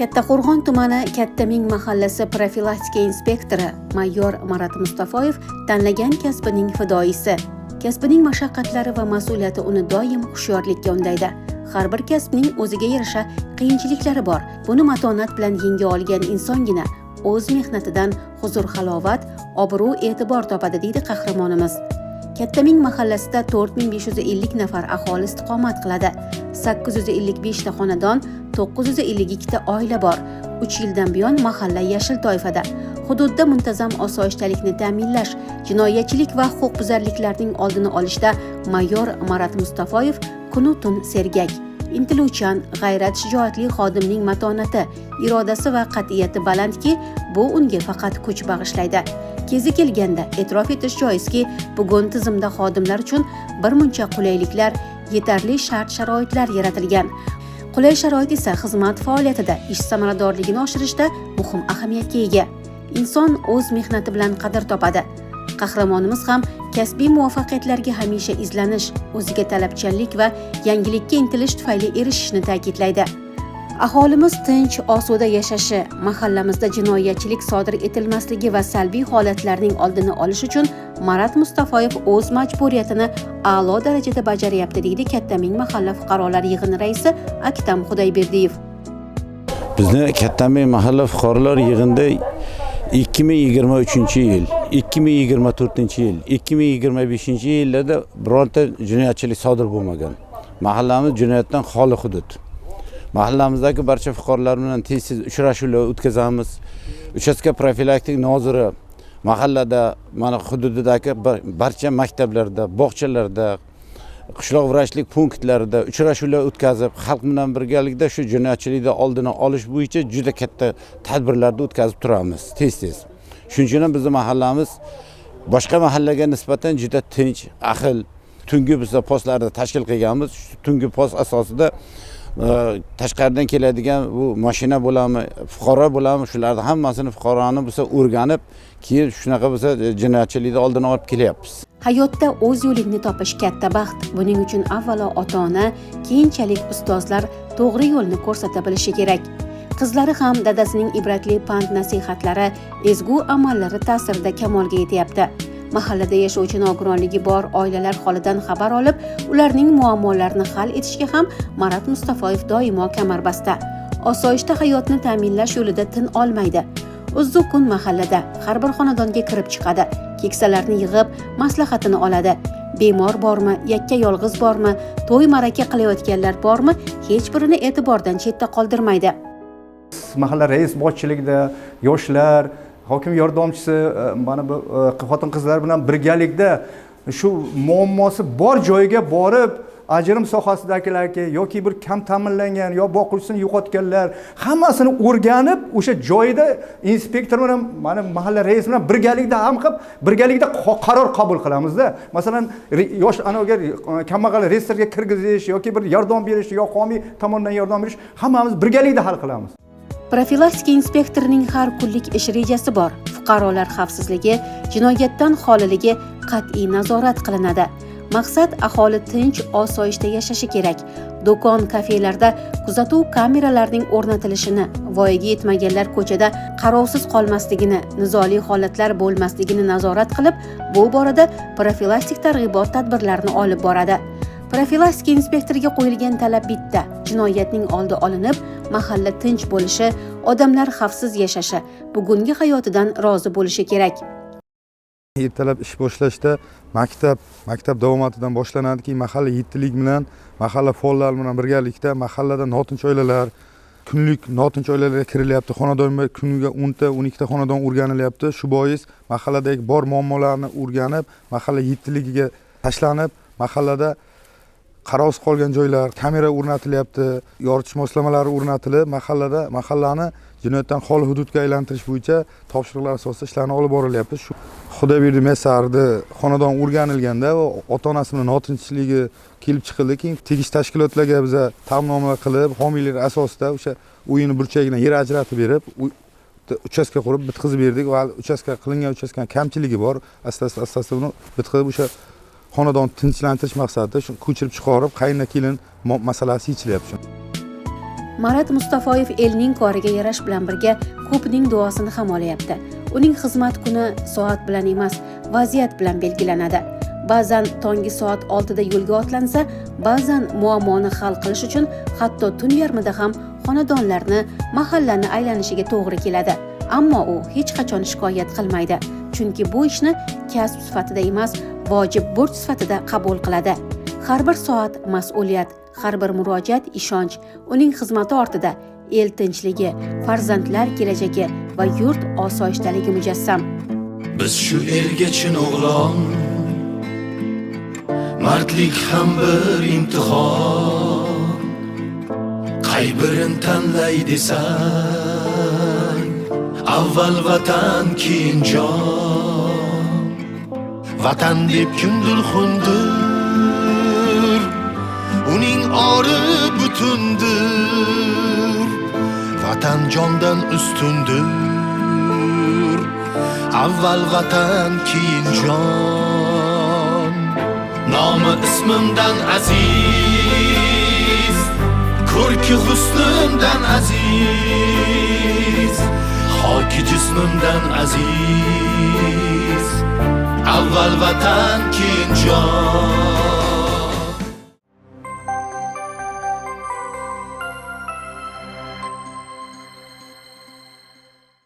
Kattaqo'rg'on tumani Kattaming mahallasi profilaktika inspektori mayor Marat Mustafoyev tanlagan kasbining fidoyisi. Kasbining mashaqqatlari va mas'uliyati uni doim hushyorlikka undaydi. Har bir kasbning o'ziga yarasha qiyinchiliklari bor. Buni matonat bilan yenga olgan insongina o'z mehnatidan huzur halovat, obro' e'tibor topadi, deydi qahramonimiz. Kattaming mahallasida 4550 nafar aholi istiqomat qiladi. 855 ta xonadon, 952 ta oila bor. 3 yildan buyon mahalla yashil toifada. Hududda muntazam osoyishtalikni ta'minlash, jinoyatchilik va huquqbuzarliklarning oldini olishda mayor Marat Mustafoyev kunu tun sergak. Intiluvchan, g'ayrat shijoatli xodimning matonati, irodasi va qat'iyati balandki, bu unga faqat kuch bag'ishlaydi. Kezi kelganda e'tirof etish joizki, bugun tizimda xodimlar uchun bir muncha qulayliklar, yetarli shart-sharoitlar yaratilgan. Qulay sharoit esa xizmat faoliyatida ish samaradorligini oshirishda muhim ahamiyatga ega. Inson o'z mehnati bilan qadr topadi. Qahramonimiz ham kasbiy muvaffaqiyatlarga hamisha izlanish, o'ziga talabchanlik va yangilikka intilish tufayli erishishni ta'kidlaydi. Aholimiz tinch, osuda yashashi, mahallamizda jinoyatchilik sodir etilmasligi va salbiy holatlarning oldini olish uchun Marat Mustafoyev o'z majburiyatini a'lo darajada bajaryapti, deydi Kattaming mahalla fuqarolar yig'ini raisi Aktam Xudoyberdiyev. Bizni Kattaming mahalla fuqarolar yig'inida 2023 yil, 2024 yil, 2025 yillarda bironta jinoyatchilik sodir bo'lmagan. Mahallamiz jinoyatdan xoli hudud. Mahallamizdagi barcha fuqarolar bilan tez tez uchrashuvlar o'tkazamiz. Uchastka profilaktik noziri mahallada, mana hududidagi barcha maktablarda, bog'chalarda, qishloq vrachlik punktlarida uchrashuvlar o'tkazib, xalq bilan birgalikda shu jinoyatchilikni oldini olish bo'yicha juda katta tadbirlarni o'tkazib turamiz tez tez. Shuning uchun ham bizni mahallamiz boshqa mahallaga nisbatan juda tinch, ahil. Tungi biz postlarni tashkil qilganmiz. Shu tungi post asosida tashqaridan keladigan bu mashina bo'ladimi, fuqaro bo'ladimi, shularni hammasini, fuqaroni bo'lsa o'rganib, keyin shunaqa bo'lsa jinoyatchilikni oldini olib kelyapmiz. Hayotda o'z yo'lingni topish katta baxt. Buning uchun avvalo ota-ona, keyinchalik ustozlar to'g'ri yo'lni ko'rsata bilishi kerak. Qizlari ham dadasining ibratli pand nasihatlari, ezgu amallari ta'sirida kamolga yetyapti. Mahallada yashovchi nogironligi bor oilalar holidan xabar olib, ularning muammolarini hal etishga ham Marat Mustafoyev doimo kamarbasta. Osoyishta hayotni ta'minlash yo'lida tin olmaydi. Uzzu kun mahallada, har bir xonadonga kirib chiqadi. Keksalarni yig'ib, maslahatini oladi. Bemor bormi, yakka yolg'iz bormi, to'y ma'raka qilayotganlar bormi, hech birini e'tibordan chetda qoldirmaydi. Mahalla rais boshchiligida yoshlar, hokim yordamchisi, mana bu xotin qizlar bilan birgalikda shu muammosi bor joyga borib, ajrim sohasidagilarga yoki bir kam ta'minlangan yo boquvchisini yo'qotganlar, hammasini o'rganib, o'sha joyida inspektor bilan, mana mahalla raisi bilan birgalikda ham qilib, birgalikda qaror qabul qilamizda. Masalan, yosh anaviga kambag'al reyestrga kirgizish yoki bir yordam berish yo homiy tomonidan yordam berish, hammamiz birgalikda hal qilamiz. Profilaktika inspektorining har kunlik ish rejasi bor. Fuqarolar xavfsizligi, jinoyatdan xoliligi qat'iy nazorat qilinadi. Maqsad aholi tinch, osoyishta yashashi kerak. Do'kon, kafelarda kuzatuv kameralarining o'rnatilishini, voyaga yetmaganlar ko'chada qarovsiz qolmasligini, nizoli holatlar bo'lmasligini nazorat qilib, bu borada profilaktik targ'ibot tadbirlarini olib boradi. Profilaktika inspektoriga qo'yilgan talab bitta: jinoyatning oldi olinib, mahalla tinch bo'lishi, odamlar xavfsiz yashashi, bugungi hayotidan rozi bo'lishi kerak. Ertalab ish boshlashda maktab davomatidan boshlanadi, keyin mahalla yettilik bilan, mahalla faollari bilan birgalikda mahallada notinch oilalar, kunlik notinch oilalarga kirilyapti. Xonadonma kuniga 10 ta, 12 ta xonadon o'rganilyapti. Shu bois mahalladagi bor muammolarni o'rganib, mahalla yettiligiga tashlanib, mahallada qarovsiz qolgan joylar kamera o'rnatilyapti, yoritish moslamalari o'rnatilib, mahallada mahallani jinoyatdan xoli hududga aylantirish bo'yicha topshiriqlar asosida ishlarni olib borilyapti. Shu Xudoyberdi Mesarni xonadon o'rganilganda ota onasi bilan notinchligi kelib chiqildi. Keyin tegishli tashkilotlarga biza talabnomalar qilib, homiylar asosida o'sha uyini burchagidan yer ajratib berib, uchastka qurib bitkazib berdik va hali uchastka qilingan, uchastkani kamchiligi bor. asta asta asta asta uni bitkazib, o'sha xonadonni tinchlantirish maqsadida shu ko'chirib chiqarib, qayna kelin masalasi yechilyapti. Marat Mustafoyev elning koriga yarash bilan birga ko'pning duosini ham olyapti. Uning xizmat kuni soat bilan emas, vaziyat bilan belgilanadi. Ba'zan tongi soat 6 da yo'lga otlansa, ba'zan muammoni hal qilish uchun hatto tun yarmida ham xonadonlarni, mahallani aylanishiga to'g'ri keladi. Ammo u hech qachon shikoyat qilmaydi, chunki bu ishni kasb sifatida emas, vojib burch sifatida qabul qiladi. Har bir soat mas'uliyat, har bir murojaat ishonch. Uning xizmati ortida el tinchligi, farzandlar kelajagi va yurt osoyishtaligi mujassam. Biz shu erga chin o'g'lon, mardlik ham bir imtihon. Qay birin tanlay desang, avval vatan keyin jon. Vatan deb kimdir xundir, uning ori butundir. Vatan jondan ustundir, avval vatan keyin jon. Nomi ismimdan aziz, ko'rki husnimdan aziz, xoki jismimdan aziz. Avval vatan keyin jon.